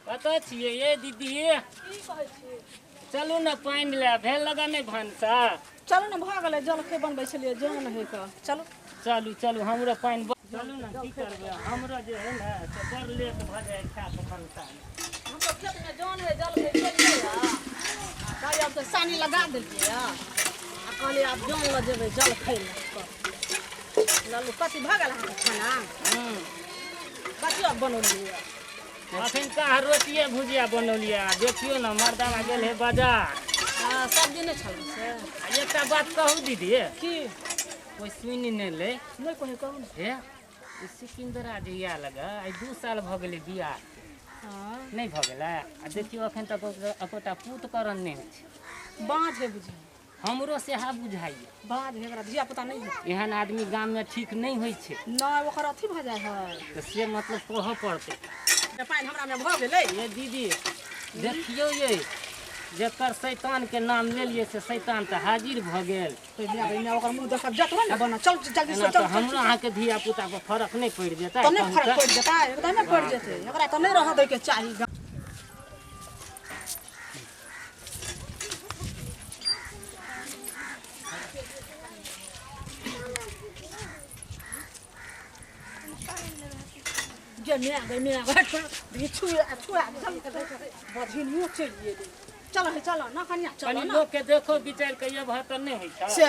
कतऽ छियै ये दीदी? की कहै छी? चलू ने पानि लए, भेल लगा नहि भनसा? चलू ने, भऽ गेलै, जलखै बनबै छलियै, जन हइ कऽ। चलू चलू चलू, हमरो पानि। चलू ने, की करबै, हमरो जे है ने से बड़ लेट भऽ जाइ खाय भनसा। हमरो खेतमे जन हइ, जलखै केलियै कहलियै आब तऽ सानी लगा देलियै आ कहलियै आब जन लऽ जेबै जलखै लए कऽ। लल्लू, कथी भऽ गेल अहाँके खाना? कथी आब बनौलियै? अखन कहाँ, रोटिए भुजिया बनौलियै। आ देखियौ ने, मर्दाना गेल है बाजार। हँ, सब्जी नहि छल से। आ एकटा बात कहू दीदी? की? कोइ सुनि नहि लै। नहि कहै, कहू ने। हे, ई सिकन्दरा जे इएह लग आइ 2 साल भऽ गेलै बियाह नहि भऽ गेलै आ देखियौ अखन तक एकोटा पूत करण नहि होइ छै। बाँझ है बुझाइ। हमरो सएह बुझाइए। बाँझ है, एकरा धिया पुता नहि है। एहन आदमी गाममे ठीक नहि होइ छै। नहि, ओकर अथी भऽ जाइ है। तऽ से मतलब कहऽ पड़तै। पानि हमरामे भऽ गेलै। ये दीदी, देखियौ ये, जकर शैतानके नाम लेलियै से शैतान तऽ हाजिर भऽ गेल। ओकर मुँह देखब जतबे ने बनत। चल जल्दी से चल। हमरो अहाँके धिया पुता पर फरक नहि पड़ि जेतै? तऽ नहि फरक पड़ि जेतै, एकदमे पड़ि जेतै। एकरा तऽ नहि रहऽ दैके चाही। गे my गे my, गे छुए छुआ बझिनियो चलि गेलै। चल हे, चल ना कनिया, चल कनी ना। लोक के देखो विचार के, ये भात तऽ नहि होइ छै। से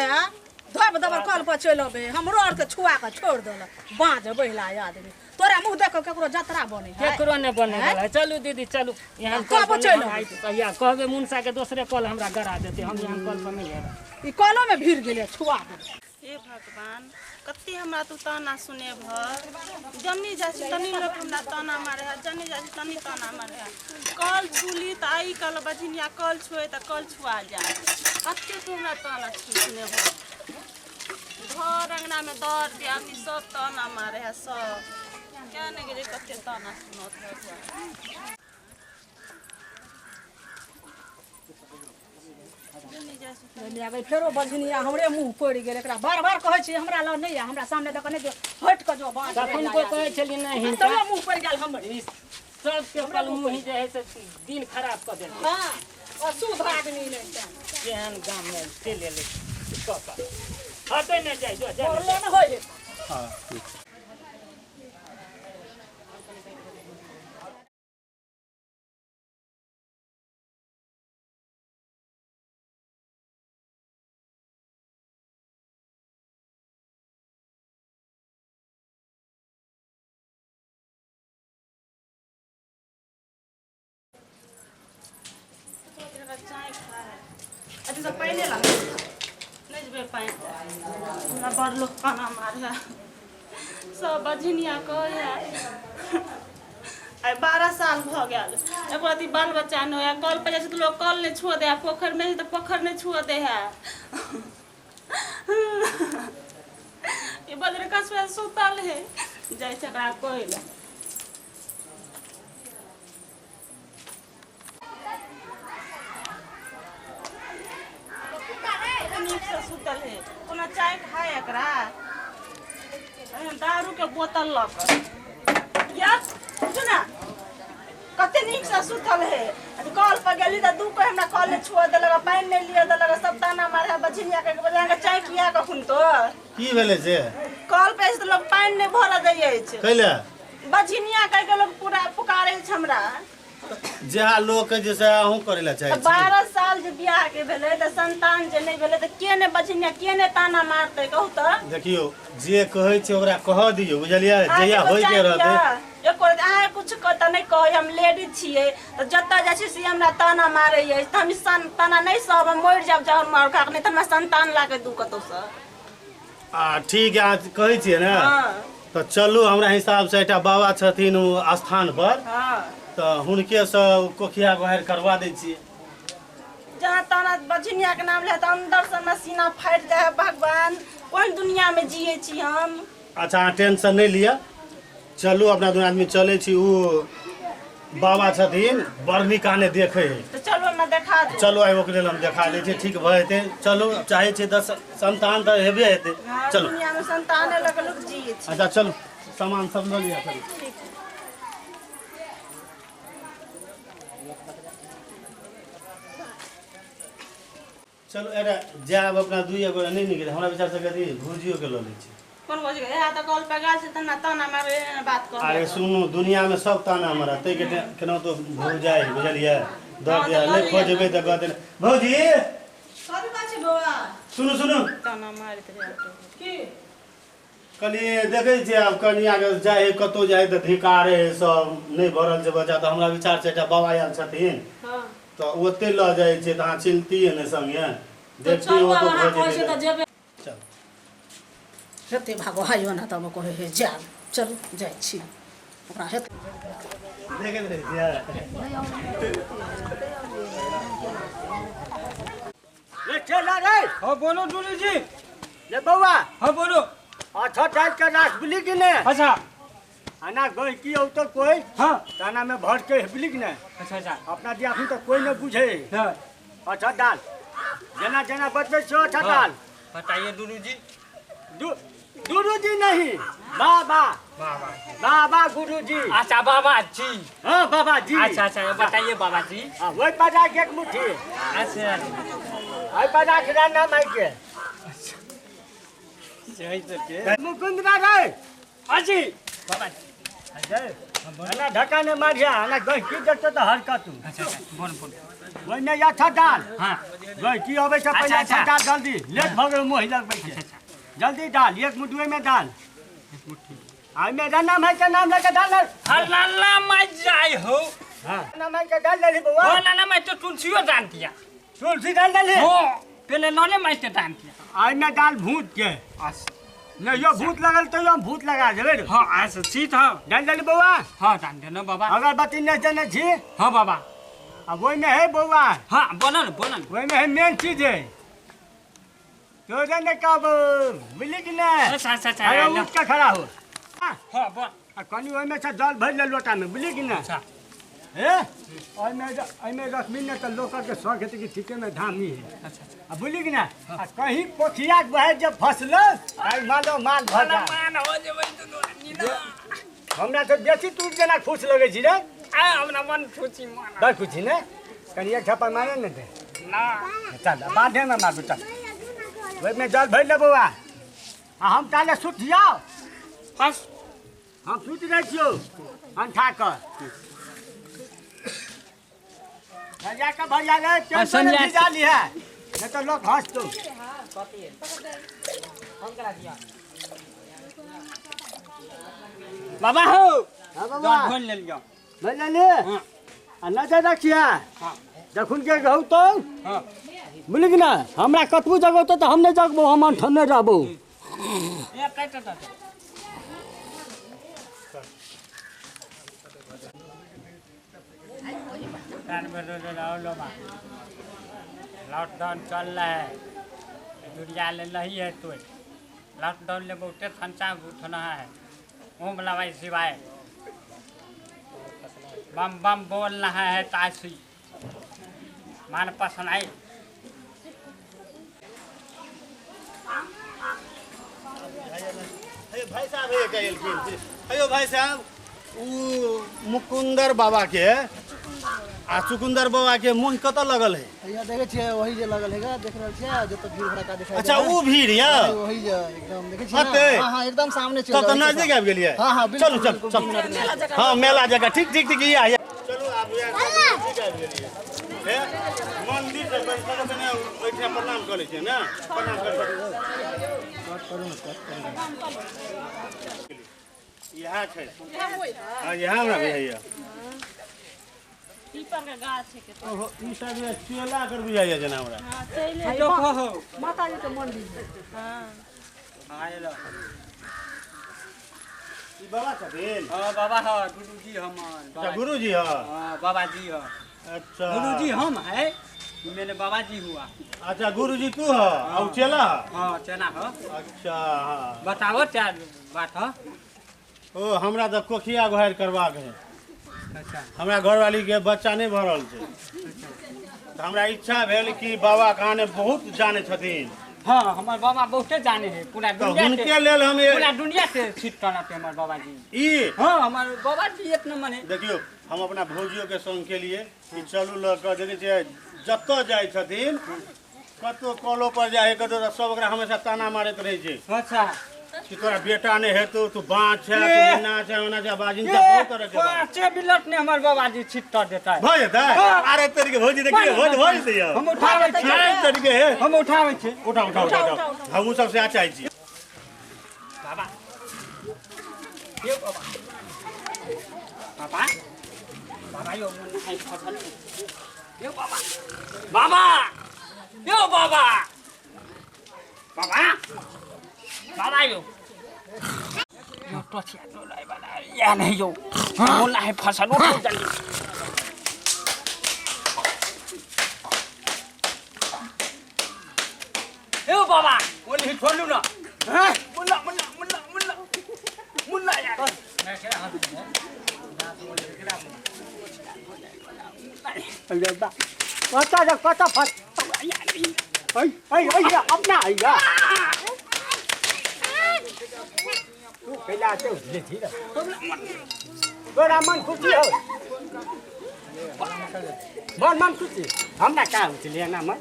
धोब दबर कल पर चलि अबै, हमरो आरके छुआ कऽ छोड़ि देलक। बाँझ बहिला आदमी, तोरा मुँह देख कऽ केकरो जतरा बनै है? केकरो नहि बने वाला है। चलू दीदी, चलू। एहन कब कल पर चलि नहि अबै? आइ कहिया कहबै मुनसा के, दोसरे कल हमरा गड़ा देतै, हम एहन कल पर नहि हेबै। ई कलो में भीड़ गेलै, छुआ देलक। हे भगवान, कते हमरा तू ताना सुनेबह? जन्नी जाइ छी तनी लोक हमरा ताना मारे है, जन्नी जाइ छी तनी ताना मारे है। कल छुली तऽ आइ कल बझिनिया कल छुए तऽ कल छुआ जाय। कते तू हमरा ताना सुनेबह? घर अङ्गनामे दर दियादनी सब ताना मारे है सब। क्या नहि गेलै, कते ताना सुनत भगवान। जन्नी जाइ छी। आबै फेरो बझनिया हमरे मुँह पड़ि गेल। एकरा बार बार कहै छियै, हमरा लग नहि आ, हमरा सामने दऽ कऽ नहि, हटि कऽ जो। बाँझ तखन कोइ कहै छलियै नहि हिनका तबो मुँह पड़ि गेल हमर। ई सबके पल मुँही जे है से दिन खराब कऽ देलकै। हँ, अशुद्ध आदमी नहि छै। केहन गाममे चलि एलै कऽ कऽ हटै नहि जाइ जो जा। मरलो नहि होइ है। हँ। चाय खाय अथी सब पानि लग नहि जेबै। पानि हमरा बड़ लोक ताना मारे, सब बझिनिया कहै। आइ 12 साल भऽ गेल, एको रत्ती बाल बच्चा नहि होइए। कल पर जाइ छै तऽ लोक कल नहि छुअ दै है, पोखरिमे जाइ छै तऽ पोखरि नहि छुअ दै है। ई बजरकसुआ सुतल है, जाइ छै एकरा कहै लए। नीकसँ सुतल है, कोनो चाय खाय एकरा दारू के बोतल लऽ कऽ। या बुझू ने, कते नीकसँ सुतल है। कल पर गेली तऽ दू कोइ हमरा कल नहि छुअ देलक, पानि नहि लिअ देलक, सब ताना मारे। बझिनिया के बजा चाय किया कखन तो। की भेलै से? कल पे तऽ लोक पानि नहि भरऽ दै अछि। कैले? बझिनिया कहि के लोक पूरा पुकारै छै हमरा। जेहा लोक के जे से अहूँ करै लए चाहै छी। 12 साल जे बियाह के भेलै तऽ संतान जे नहि भेलै तऽ के ने बझिनिया, के ने ताना मारतै, कहू तऽ? देखियौ, जे कहै छै ओकरा कहऽ दियौ, बुझलियै? जहिया अहाँके होइके चाय रहतै। पिअ? एको रत्ती अहाँ कुछ तऽ नहि कहै, हम लेडीज छियै तऽ जतऽ जाइ छियै से हमरा ताना मारै अछि, तऽ हम ई ताना नहि सहब, हम मरि जायब जहर मार खा कऽ, नहि तऽ हमरा संतान ला कऽ दू कतौसँ। आ ठीक है, अहाँ कहै छियै ने? हँ। तऽ चलू, हमरा हिसाबसँ एकटा बाबा छथिन ओ स्थान पर। हँ। तऽ हुनकेसँ कोखिया गोहारि करवा दै छियै। जहाँ ताना बझिनिया के नाम ले तऽ अंदर से हमरा सीना फाटि जाइ है। भगवान, कोन दुनिया में जियै छी हम? अच्छा, अहाँ टेंशन नहि लिअ, चलू अपना दुनू आदमी चलै छी। ओ बाबा छथिन, बड़ नीक आने देखै है। तऽ चलू, हमरा देखा दू। चलू, आइ ओकरे लग हम देखा दै छियै, ठीक भऽ जेतै। चलू, चाहै छियै 10 संतान तऽ हेबे हेतै। हँ, चलू। दुनिया में संताने लऽ कऽ लोक जियै छै। अच्छा चलू, सामान सब लऽ लिअ, चलू। ठीक। चलू एकटा जायब अपना दुइए गोरा नहि नीक हमरा विचार से कथी भौजियो के लऽ लै छी। कोन भौजी के? इएह तऽ कॉल पर गेल छै तऽ हमरा ताना मारे बात कह। अरे सुनू दुनिया में सब ताना मारा तै के केना तो भौजाइ बुझलियै दर्द हाँ, नहि खोजबै तऽ कहतै भौजी कथी बात छै बौआ? सुनू सुनू ताना मारैत रहै की कहलियै देखै छियै आब कनियाके जाइ हइ कतहु जाइ तऽ धिकारे हइ सब नहि भरल छै बच्चा तऽ हमरा विचार छै एकटा बाबा आयल छथिन हां तऽ ओतहि लऽ जाइ छियै तऽ अहाँ चिन्हतियै ने सङ्गे तऽ देखतियै चलू आब ओतऽ अहाँ भऽ कहै जेतै छै तऽ जेबै। चल हेतै भागो हाइयो ना तब कहै हे जायब चलू जाइ छी ओकरा हेतै। देखैत रहै छियै। रे चला रे। हाँ बोलो दुलू जी। ले बौआ। हाँ बोलो। अच्छा टाइट के राख बुली कि ने? अच्छा। आना गई की औतो कोई? हाँ। ताना में भर के बुली कि ने? अच्छा अच्छा। अपना दिया तो कोई न बुझे। हाँ। अच्छा डाल जना जना बतबै छो। अच्छा डाल। बताइए दुलू जी। गुरु जी नहीं बाबा बाबा बाबा गुरु जी। अच्छा बाबा जी। हाँ बाबा जी। अच्छा अच्छा बताइए बाबा जी। हाँ वही पर राख एक मुट्ठी। अच्छा आई पर राख राना माई के। अच्छा सही तो मुकुंद ना रे। हाँ जी बाबा जी। अना धक्का ने मारिया अना गई की देखतो तो हरकत। अच्छा अच्छा बोल बोल। वही में अच्छा डाल। हाँ गई की अबै से पहिले अच्छा डाल जल्दी लेट भ गेल मोहि लगबै छै। जल्दी डाल एक मुठुए में डाल। आई में राना माई के नाम लेके डाल। हर माई जाय हो। हां राना माई के डाल देली बउआ। हो नाना माई तो तुलसियो डाल दिया। तुलसी डाल देली। हो पहले नाने माई के डाल दिया। आई में डाल भूत के। अच्छा नहीं यो भूत लगल तो यो भूत लगा देबे। हां अच्छा ठीक हां डाल देली बउआ। हां डाल देना बाबा। अगरबत्ती नहीं देने छी। हां बाबा। अब वही में है बउआ। हां बनल बनल वही में है मेन चीज है। तो जाने कब मिली कि नहीं? अच्छा अच्छा अच्छा। अरे उठ के खड़ा हो। हां बोल। आ कनी ओहि में से जल भरि ले लोटा में बुझली कि नहीं? अच्छा। हे ओहि में रखबी ने तऽ लोक के शौक हेतै कि ठीके में धामी है। अच्छा अच्छा। आ बुझली कि नहीं? आ कहीं पोखिया के बहे जब फसलो आई मालो माल भर जा। मान हो जेबै दुनू आदमी ना। हमरा से बेसी तू जेना खुश लगै छी रे। आ हमरा मन खुशी मान। बड़ खुशी ने? कनी एक थप्पड़ मारे ने दे। ना। चल बाधे में मारू चल। ओहि में जल भरि ले बौआ। आ हम ताले सुति जाओ। बस हम सुति जाइ छियौ अंठा कऽ। भैया के भैया रे टेंशन नहीं भिजा है नहीं तो लोग हंसतो। बाबा हो। हां बाबा जल भरि लेलियौ। भरि लेली? हां। आ नजर रखिया। हां। जखन के गहु तो हां बुझली कि ना? हमरा कतबो जगौतो तऽ हम नहि जगबो हम अंठने रहबो। ए काट काट। लॉकडाउन चल रहा है दुनिया ले नहीं है तो लॉकडाउन ले बहुते खंचा उठना है। ओम नमः शिवाय बम बम बोल रहा है तासी मान पसंद आई। हे भाई साहब हे कहलखिन हेयो भाई साहब उ मुकुंदर बाबा के आ चुकुंदर बाबा के मुँह कतऽ लगल है? यहाँ देखे छियै वही जे लगल है देख रहल छियै जतऽ भीड़ भड़का दिखाई अच्छा उ भीड़ या वही जे एकदम देखे छियै ना? हां हां एकदम सामने तब तो नजदीक आबि गेलियै। हां हां चलू चलू चलू। हां मेला जगह ठीक ठीक ठीक या चलू आब नजदीक आबि गेलियै। हे मंदिर से पहिने ओहिठाम प्रणाम कऽ लै छियै ने। प्रणाम कर इएह छै। हां इएह हमरा बुझाइया पीपर के गाछ है के। ओहो ई सब चेला कर बुझाइया जेना हमरा। हां चले देखो हो माता जी के मंदिर है। हां आएलो ई बाबा छथिन। हां बाबा हां गुरु जी हमर। अच्छा गुरु जी हां। हां बाबा जी हां। अच्छा गुरु जी हम है मेरे बाबा जी हुआ। अच्छा गुरु जी तू ह और चेला? हां चेला ह। अच्छा हां बताओ क्या बात ह? ओ हमरा तऽ कोखिया गोहारि करबाक है। अच्छा। हमरा घरवाली के बच्चा नहीं भऽ रहल छै तऽ हमरा इच्छा भेल कि बाबा कहाने बहुत जाने छथिन। हाँ हमार बाबा बहुते जाने है पूरा दुनिया तो उनके लेल हम पूरा दुनिया से ठीक करते हमार बाबा जी ई। हाँ हमार बाबा जी एक नंबर है। देखियो हम अपना भौजियो के संग के लिए कि चलू लऽ कऽ देखै छियै जतऽ जाइ छथिन कतौ कॉलो पर जाइ है कतौ सब ओकरा हमेशा ताना मारैत रहै छै। अच्छा कि तोरा बेटा नहि हेतौ, तू बाँच छै, तू एना छै ओना छै, बाजिन छै, बहुत तरह के बात। 5 मिनट ने हमर बाबाजी छिट्टा देता भऽ जेतै। अरे तोरी के भौजी देखिए भौज भऽ जेतै यौ। हम उठाबै छी। अरे तोरी के हे हम उठाबै छी। उठा उठा उठा हमहूँ सब सएह चाहै छी। बाबा यौ बाबा बाबा बाबा यौ मन है फसल यौ बाबा बाबा यौ बाबा बाबा बाबा यौ यौ टोचिया टोलाइ वाला या नहीं यौ मन है फसल उठो जल्दी। यौ बाबा ओली छोड़लू ना। हैं मुन्ना मुन्ना मुन्ना मुन्ना मुन्ना यार पता जा पता फट ऐ ऐ ऐ अपना ऐ तू कैला ते उठले थी तोरा मन खुशी हो मन मन खुशी हमरा का उठले ना मन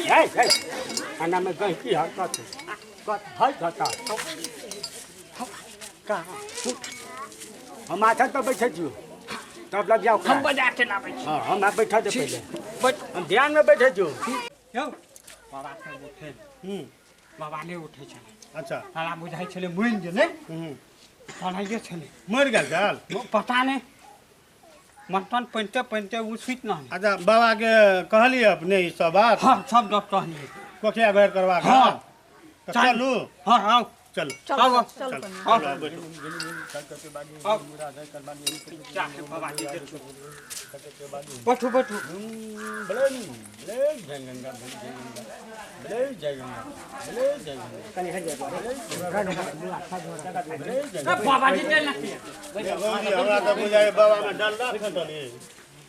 ऐ ऐ खाना में गई की हरकत कत है घटा का हम आछन पर बैठे छियो तब लग जाओ। हम बाजार से लाबै छी। हाँ हम बैठा दे पहले हम ध्यान में बैठे छियो। यौ बाबा के उठे बाबा नहि उठे छलै। अच्छा साला बुझाइ छलै मरि गेलै। पढ़ाइए छलै मरि गेल छल पता नहि मटन पनिते पनिते ओ सुति रहलै। अच्छा बाबा के कहलियै अपने ई सब बात? हाँ सब गप कहलियै। कोखिया घर करवा के? हाँ तऽ चलू। हाँ आउ चलू चलू चलू बैठू बैठू। बाबाजी चलि ना। हमरा तऽ बुझाइ बाबा में डंडा फेंटल।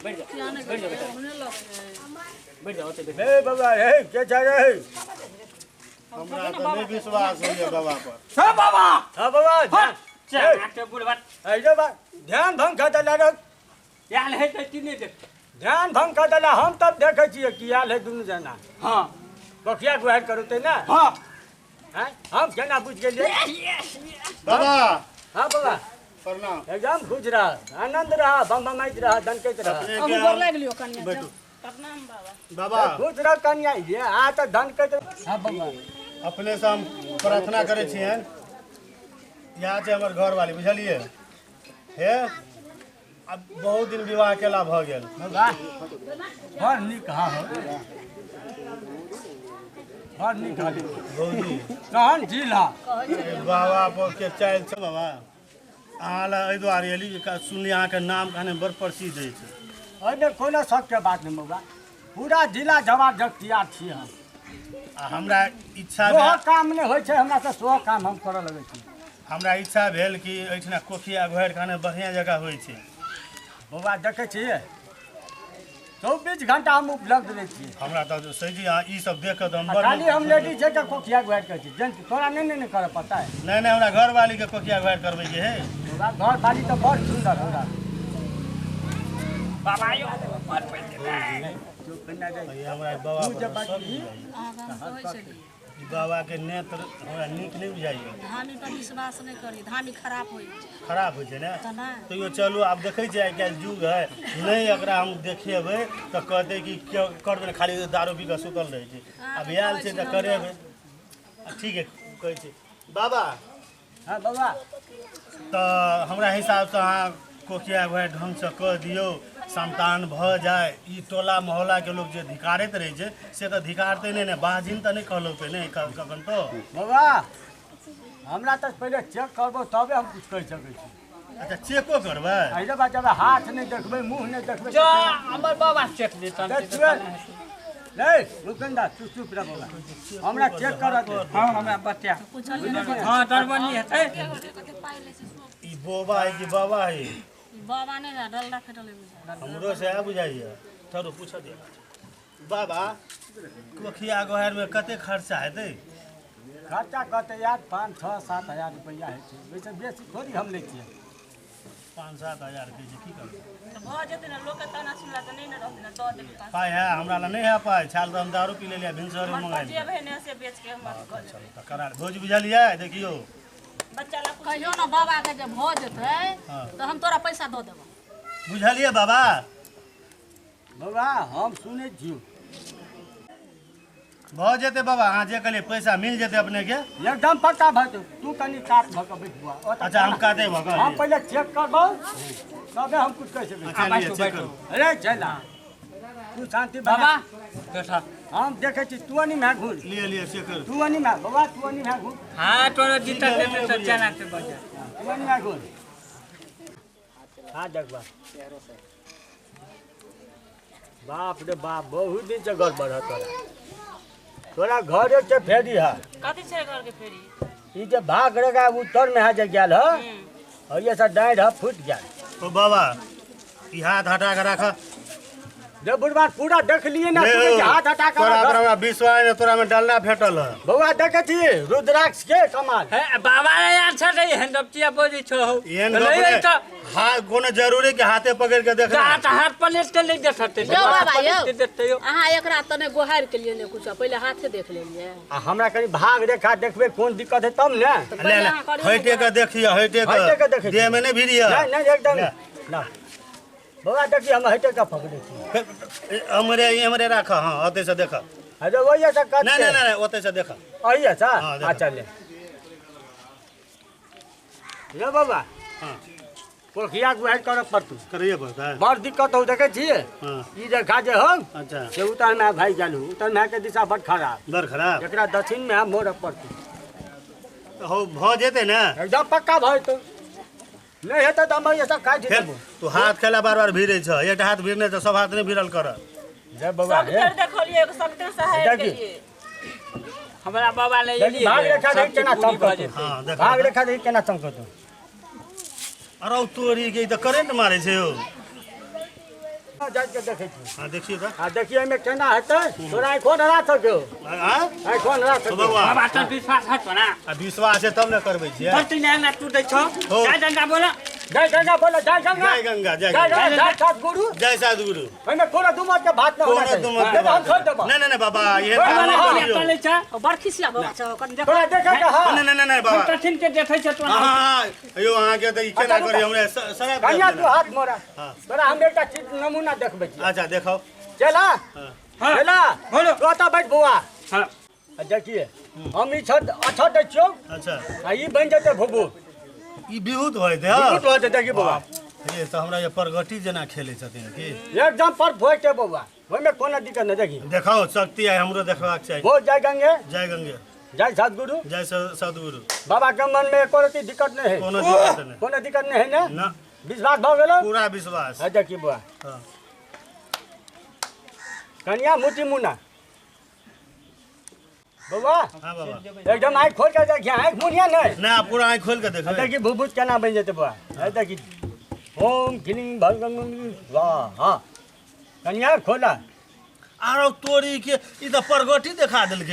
बैठ जाओ बैठ जाओ बैठ जाओ। हे बाबा हे के छै रे? हमरा तऽ नहि विश्वास होइए बाबा पर। हे बाबा हां बाबा चल के बुढ़वा अरे बा ध्यान भंग खा देला रे। आयल है तऽ की नहि देख ध्यान भंग खा देला। हम तब देखै छियै कि आयल है दुनू जना। हाँ बखिया गुहार करू ते ना। हाँ हैं हम केना बुझि गेलियै? बाबा हाँ बाबा प्रणाम। एकदम खुश रह आनंद रह बम बमाइत रह दनकैत रह। अहूँ गोर लागि लियौ कनिया। बैठू प्रणाम बाबा। बाबा खुश रह कनिया ये आ तऽ दनकैत। हाँ बाबा अपने से हम प्रार्थना करै छियनि। इएह छै हमर घरवाली बुझलियै हे। अब बहुत दिन विवाह केला भऽ गेल। बाबा बड़ नीक। हाँ हो बड़ नीक। हाँ भौजी तहन जिला बाबा पर के चालि छै बाबा। अहाँ लए एहि दुआरे एली जे सुनली अहाँके नाम कहने बड़ प्रसिद्ध अछि। एहिमे कोनो शकके बात नहि बौआ, पूरा जिला जवाब जख्तियार छी हम। आ हमरा इच्छा सेहो काम नहि होइ छै हमरा से, सेहो काम हम करऽ लगै छी। हमरा इच्छा भेल कि एहिठिना कोखिया घोरि खाने बढ़िआँ जगह होइ छै। बौआ देखै छियै 24 घंटा हम उपलब्ध रहै छियै। हमरा तऽ सही जी अहाँ ई सब देख कऽ तऽ हम बड़ खाली हम लेडीज छै तऽ कोखिया घोरि करै छी। जन तोरा नहि ने करऽ पड़ता है। नहि नहि हमरा घरवालीके कोखिया घोरि करबैके है। बौआ घरवाली तऽ बड़ सुन्दर हमरा। बाबा यौ बड़ पैसे हमरा बाबा बाबा के नेत्र हमरा नीक नहि बुझाइए। धामी पर विश्वास नहि करी, धामी खराब होइ छै। खराब होइ छै ने? तैयो चलू आब देखै छियै आइ काल्हि युग है नहि एकरा हम देखेबै तऽ कहतै कि करबै ने, खाली दारू पी कऽ सुतल रहै छै। आब आयल छै तऽ करेबै। ठीक है कहै छी बाबा। हाँ बाबा तऽ हमरा हिसाबसँ अहाँ कोखिया घोरि ढङ्गसँ कऽ दियौ, संतान भऽ जाय। ई टोला मोहल्लाके लोक जे धिकारैत रहै छै से तऽ धिकारतै नहि ने, बाजिन तऽ नहि कहलौतै ने कखन तो। बाबा हमरा तऽ पहिले चेक करबो तबे हम कुछ कहि सकै छी। अच्छा चेको करबै? अरे बा जब हाथ नहि देखबै मुँह नहि देखबै जा हमर बाबा चेक देतन। नहीं रुकंदा तू चुप रह बाबा, हमरा चेक करऽ दे। हाँ हमरा बतिया। हाँ दरबनी हेतै। ई बोबा है कि बाबा है? बाबा नहि रह डलडा फेटल है बुझाइ। हमरो से बुझाइए। ठहरू पूछ दिअ बाबा, कोखिया गोहारमे कते खर्चा हेतै? खर्चा कते यार 5, 6, 7 हजार रुपैआ होइ छै, ओहिसँ बेसी थोड़ी हम लै छियै। 5-7 हजार के छै, की करबै? तऽ भऽ जेतै ने। लोकके ताना सुनला तऽ नहि ने रहतै ने, दऽ देबै पाँच। पाइ है? हमरा लग नहि है पाइ। छाल तऽ हम दारू पी लेलियै, भिनसरे हमर मंगाइ। जेब है ने, से बेच के हम अथी कऽ लेबै। चलू तऽ करा भौजी, बुझलियै? देखियौ। बच्चा ला कुछ। कहियो ने बाबाके जे भऽ जेतै तऽ हम तोरा पैसा दऽ देबौ। बुझलियै बाबा? बाबा, हम सुनै छी। भऽ जेतै बाबा, अहाँ जे कहलियै पैसा मिल जेतै अपनेके। एकदम पक्का भऽ जेतौ। तू कनि कात भऽ कऽ बैठ बुआ ओतऽ। अच्छा, हम काते भऽ कऽ। हम पहिले चेक करबौ, तबे हम कुछ कहि सकै छी। अच्छा, लिअ, चेक करू। अरे चल आ। तू शांति बना। बाबा, बैठा। हम देखै छी, तू अनी मैं घूर। लिअ, लिअ, चेक करू। तू अनी मैं बाबा, तू अनी मैं घूर। हाँ, तोरा जीता देते तो चना के बजा। तू अनी मैं घूर। हाँ, देखबा। बाप रे बाप, बहुत दिन से गड़बड़ है तोरा। तोरा घरे के फेरी है। कथी छै घर के फेरी? ई जे भाग रेखा उत्तर में है जे गेल है और ये सब डाँढ़ है फूट गेल। ओ बाबा, ई हाथ हटा के राख। जे बुढ़बा पूरा देख लिए ना, तू जे हाथ हटा के तोरा पर रख। हमरा विश्वास नहि, तोरा में डलना भेटल है। बौआ, देखै छी रुद्राक्ष के कमाल। हे बाबा रे, अच्छा नहीं है नपचिया बोली छो। एहन गप नहीं। नहि। तो हाथ कोनो जरूरी के हाथे पकड़ के देखना? हाथ हाथ पलट के नहीं देख सकते। यौ बाबा, यौ। देखते यौ। अहाँ एकरा तऽ नहि गोहारि के लिए नहि कुछ, पहिले हाथे देख लेलियै। आ हमरा कनि भाग रेखा देखबै, कोन दिक्कत है तब ने। तऽ ले पहिले ले। अहाँ करियौ ने। हटे के देखिए, हटे हटे के के। देखै छी। देह में नहि भिड़िए। नहीं नहीं, एकदम ना। बौआ, देखिए, हम हटे के पकड़ै छी। हमरे हमरे राख, हाँ, ओते से देख। अरे, वही से कट। नहीं नहीं नहीं, ओते से देख। अहिए से। हाँ, देखो। अच्छा, ले ले बाबा। हाँ। पोखिया गुहारि करऽ पड़तौ। करैए पड़ता है। बड़ दिक्कत हो, देखै छियै। ई रेखा जे हौ से उत्तर में भागि गेल हूँ। उत्तर में के दिशा बड़ खराब। बड़ खराब। एकरा दक्षिण में मोड़ऽ पड़तौ। हो, भऽ जेतै ने? एकदम पक्का भऽ जेतौ। नहि हेतै तऽ हम सब काटि फेर देबो। तू हाथ खेला बार बार भिड़ै छ। एकटा हाथ भिड़ने तऽ सब हाथ नहि भिड़ल कर। जय बौआ सब रे। तर देखलियै, एगो सब तर सहाय देखी। केलियै। हमरा बाबा ले। देखी, भाग रेखा देखी केना चमकतौ। हाँ, देख। भाग रेखा देखी केना चमकतौ। अरे तोरी के, ई तऽ करेंट मारै छै यौ। जाइ के देखै छी। हाँ, देखियौ तऽ। आ देखिए, एहिमे केना हेतै। तोरा आँखो धरा सकौ? आँ? आँखो धरा तो सकौ? बौआ। बाबा, तर विश्वास हट ना। आ विश्वास है तब ने करबै छियै। तब तू ना तू दै छौ। हो। जय गंगा बोला। जय गंगा बोलो, जय गंगा। जय गंगा, जय जय गंगा। गंगा, जय सतगुरु। जय सतगुरु। एहिमे कोनो दू मत के बात न होना कोनो चाही। दू मत के नहीं तऽ हम बात छोड़ि देबो। नहीं नहीं नहीं बाबा, ये बाबा, काम हाँ। नहीं करियौ। ले छ। बड़ खिसिया बाबा छौ, कनि देख। तोरा देखै के हँ। नहीं नहीं नहीं बाबा। दक्षिण के देखै छ तू। हाँ हाँ, यौ, अहाँके तऽ ई केना अच्छा, करी, हमरा शराब कनिया, दे तू हाथ मोड़ा। हाँ। तोरा हम एकटा चीज नमूना देखबै छी। अच्छा, देखाओ। चला। हाँ। चला। बोलो। तू ओतऽ बैठ बौआ। हाँ। आ देखिए, हम ई छत अछत दै छियौ। अच्छा। आ ई बनि जेतै भूभू। ई विभूत भऽ जेतै? भूभूत भऽ जेतै। देखी बौआ। ये तऽ हमरा ये प्रगति जेना खेलै छथिन की? एकदम पर भोज बौआ, ओहिमे कोनो दिक्कत नहि, देखी। देखाओ शक्ति आइ हमरो देखबाक चाही। बोल जय गंगे। जय गंगे। जय सतगुरु। जय सतगुरु। बाबा के मन में एको रत्ती दिक्कत नहीं है? कोनो दिक्कत नहि। कोनो दिक्कत नहीं है ने? ना। विश्वास भऽ गेलो? पूरा विश्वास। है, देखी बौआ। हाँ। कनिया, मुठी मुना बौआ। हाँ बाबा। एकदम आँखि खोल के देखिए, आँखि मुनिया नहीं। ना, पूरा आँखि खोल के देखो। देखी, भूभूत केना बनि जेतै बौआ। है देखी, ओम क्लीं भगं वाह। हाँ कनिया, खोला। आरो तोरी के, ई तऽ प्रगति देखा देलकै।